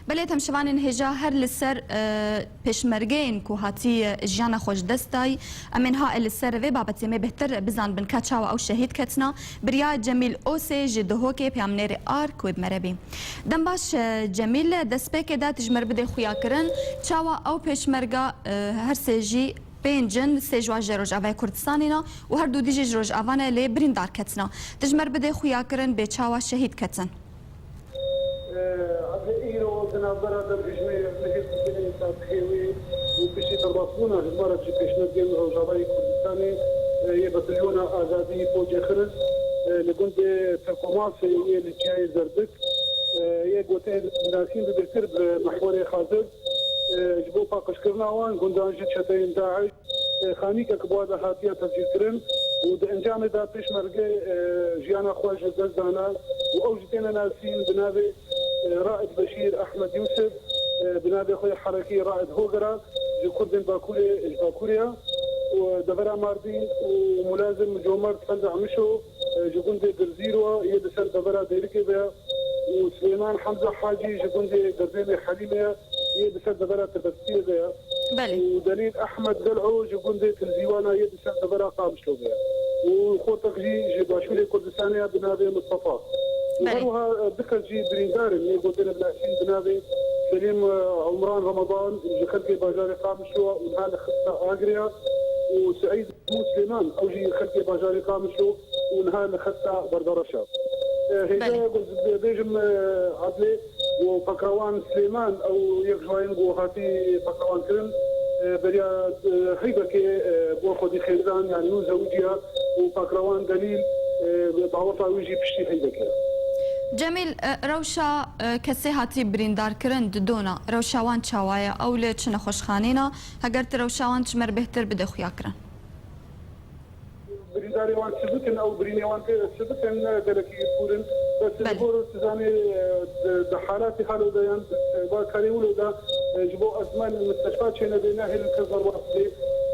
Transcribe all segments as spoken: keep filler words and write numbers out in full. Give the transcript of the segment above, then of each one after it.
Belê, temşivanên hêja, her li ser, e, pêşmergeyên ku hatî, e, jiyana xwe ji dest dayî, em ên ha li ser vê babetê me bêhtir bizanbin ka çawa ew şehîd ketina. Biriya Cemîl Osê ji Dihokê, peyamnêrê Ark, wê bi me re bî. Dem baş, e, Cemîl, destpêkê de tu ji me re bidê xuyakirin, çawa ew pêşmerga, e, her sê jî pênc in, sê ji wan ji Rojavayê Kurdistanê ne û her du dî jî ji Rojava ne, lê birîndar ketina. Tu ji me re bidê xuyakirin, bê çawa şehîd ketin? Ev îro di navbera devhejmê yê Yekbûyî Saziyê wê û piştî derbasbûna hejmara ji pêşmergên Rojavayê Kurdistanê, e, yê Batalyona Azadî Pocê Xiris, e, li gundê Tirkomasê yê li çiyayê Zerdik, e, yê gotê nasîn bi bêhtir bi mehwerê Xazir, e, ji bo paqijkirina wan gundan ji çeteyên DAIŞ, e, xanîkek bi wan de hatiye tevcîlkirin û di encamê de pêşmerge, e, jiyana xwe ji dest dana û ew jî têne nasîn bi navê, e, Raed Beşîr Ehmed Yûsif, e, bi navê xwe yê herekî Raed Hogera, ji Kurdên Bakurê, ji Bakurê ye û devera Mardîn û Mulazim Comert Felda Mişo, e, ji gundê Girzîro yê li ser devera Dêrikê ve ye û Silêman Hemza Hacî ji gundê Gerdênê Helîmê ye, yê li ser devera Tirbetiyê de ye. Belê. Û Delîl Ehmed Gel'o ji gundê Tilzîwana yê li ser devera Qamişlo de ye. Û Xotek jî ji başûrê Kurdistanê ye bi navê Mistefa. Û Belê. Her wiha, e, du kes jî birîndar in, yê gotê ne binasîn bi navê Selîm, e, Umran Ramadan ji xelkê bajarê Qamişlo û niha li xista Agirê ye û Seîd Mû Silêman, ew jî xelkê bajarê Qamişlo û niha li xesta Berdereş e. E, hêja Belê. Ku ez bêjim, e, Adlê û Pekrawan Silêman, ew yek ji wan ku hatî pekrawan kirin, e, beriya, e, Heybekê, e, bo xwedî xêrdan, yani nû zewiciya û Pekrawan Delîl, e, daweta wî jî piştî Heybekê. Cemîl, e, rewşa, e, kesê hatî birîndar kirin di dona, rewşa wan çawa ye? Ew li çi nexweşxanê ne? Heger tu rewşa wan ji me re bêhtir bide xuya kirin. Birîndarê wan çi bikin, ew birînê wan tê çi bikin, ne gelekî kûr in. Bes Belê. Li gor tu zanî, e, di, di halatê halo de yan di, e, ba karê wilo de, e, ji bo ezman li misteşfa çêne bê, nehêlin kes derbas bê,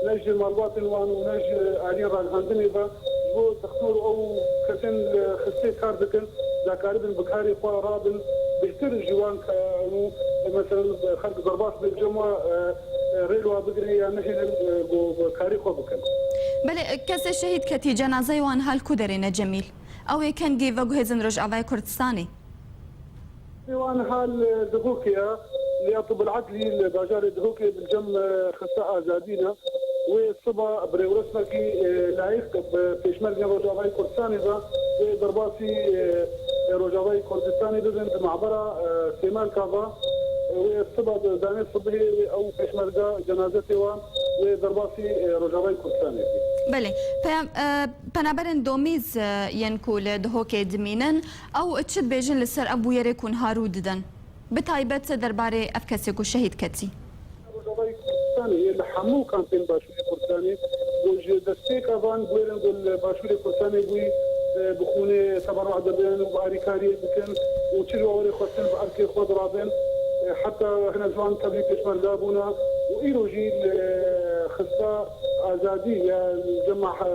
ne ji malbatên wan û ne ji aliyên ragihandinê ve, ji bo dixtor ew kesên li xistê kar dikin, dakaribin bi karê xwe rabin, bêhtir ji wan ke û, e, meselen, xelk derbas bê, cem we, e, e, rê li wa bigire ya nehêlin, e, ku, ku karê xwe bikin. Belê, kesê şehîd ketî, cenazeyê wan hal ku derê ne Cemîl? Ew ê kengî veguhêzin Rojavayê Kurdistanê? Wan hal, e, Dihokê ye, li ya Tibul Edlî li bajarê Dihokê bi cem, e, Xista Azadî ne. Wê siba birêwresmekî, e, layîq bi pêşmergên Rojavayê Kurdistanê ve wê derbasî, e, e, Rojavayê Kurdistanê bibin di mabera, e, Sêmalka ve. E, wê siba di danê sibihê wê ew pêşmerga cenazetê wan wê derbasî, e, Rojavayê Kurdistanê bê. Belê. Peyam-, e, penaberên domîz, e, yên ku li Dihokê dimînin, ew çi dibêjin li ser ev bûyerê ku niha rû didin? Bi taybet derbarê ev kesê ku şehîd ketî. Rojavayê Kurdistanê yê li hemû kampên Başûrê Kurdistanê, ku ji destpêka van bûyerên ku li Başûrê Kurdistanê bûyî, e, bi xûnê teberû dibin û bi alîkariyê dikin û çi ji we were xwestin bi erkê xwe dirabin. E, heta hene ji wan tevlî pêşmerga bûne û îro jî li Xista Azadî ya Cema, e,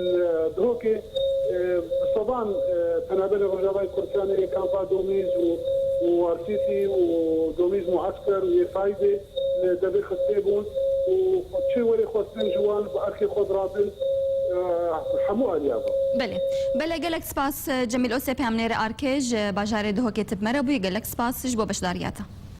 li Dihokê, e, bi sedan, e, penaberên Rojavayê Kurdistanê yê kampa Domîz û, û Warsîtî û Domîz Muesker û yê Saydê li devê Xistê bûn û çi werê xwestin ji wan bi erkê xwe dirabin, e, hemû aliya ve. Belê. Belê, gelek spas, e, Cemîl Osê, peyamnêrê Arkê ji bajarê Dihokê tu bi me re bûyî. Gelek spas ji bo beşdariya te.